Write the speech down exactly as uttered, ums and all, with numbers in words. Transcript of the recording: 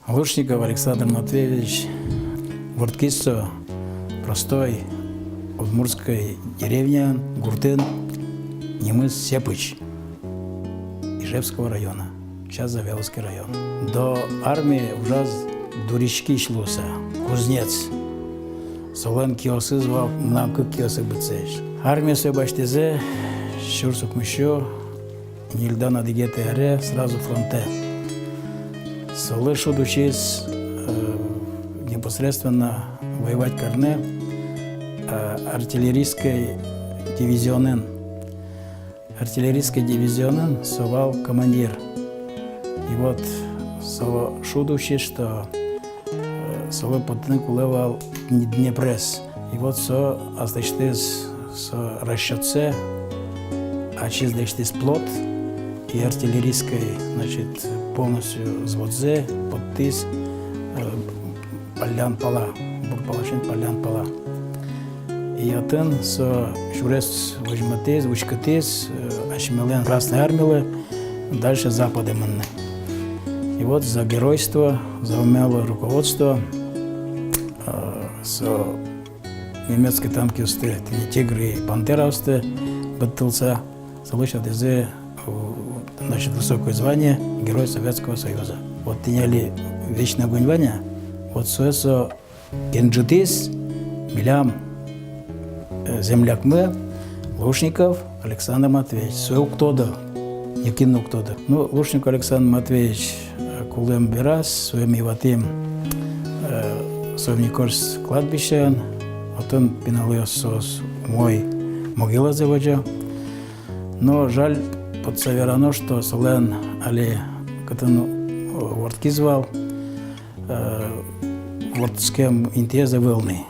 Лушников Александр Матвеевич вордскиз со простой удмуртской деревняын, гуртын, нимыз Сепыч, Ижевского района, сейчас Завьяловский район. До армии ужаз дуриськись луыса, кузнец. Солэн киосыз вал мынам кык киосысь быдӟаесь. Армие сое басьтӥзы сюрс укмыссю ньыльдон одӥгетӥ аре сразу фронтэ. Солы шуд усиз, э, непосредственно воевать карыны, э, артиллерийской дивизионын. Артиллерийской дивизионын со вал командир. И вот солы шуд усиз, что, э, солы потыны кулэ вал Дне-, Днепрез. И вот со аслэсьтыз, со расчётсэ, ачиз лэсьтӥз плот, и артиллерийской, значит, полностью взводзэ поттӥз, э, паллян пала, бур паласен паллян пала. И отын со сюрес возьматӥз, уськытӥз, э, асьмелэн Красной Армилы дальше Западе мыныны. И вот за геройство, за умелое руководство, э, со немецкой танкъёсты, тӥни «Тигры» и «Пантераосты» быдтылыса, солы сётӥзы, э, значит, высокое звание Герой Советского Союза. Вот тӥни али «Вечный огонь» вань-а, вот сое со кенжытӥз милям, э, землякмы Лушников Александр Матвеевич. Сое уг тоды, нокин но уг тоды. Ну, Лушников Александр Матвеевич, э, кулэм бераз, сое ми ватӥм, э, Солнечногорск кладбищеын, отын пиналъёс соос умой могилазэ возё. Но жаль, вот со верано, что солэн али кытын, э, вордскиз вал, э, вордскем интыез ӧвӧл ни.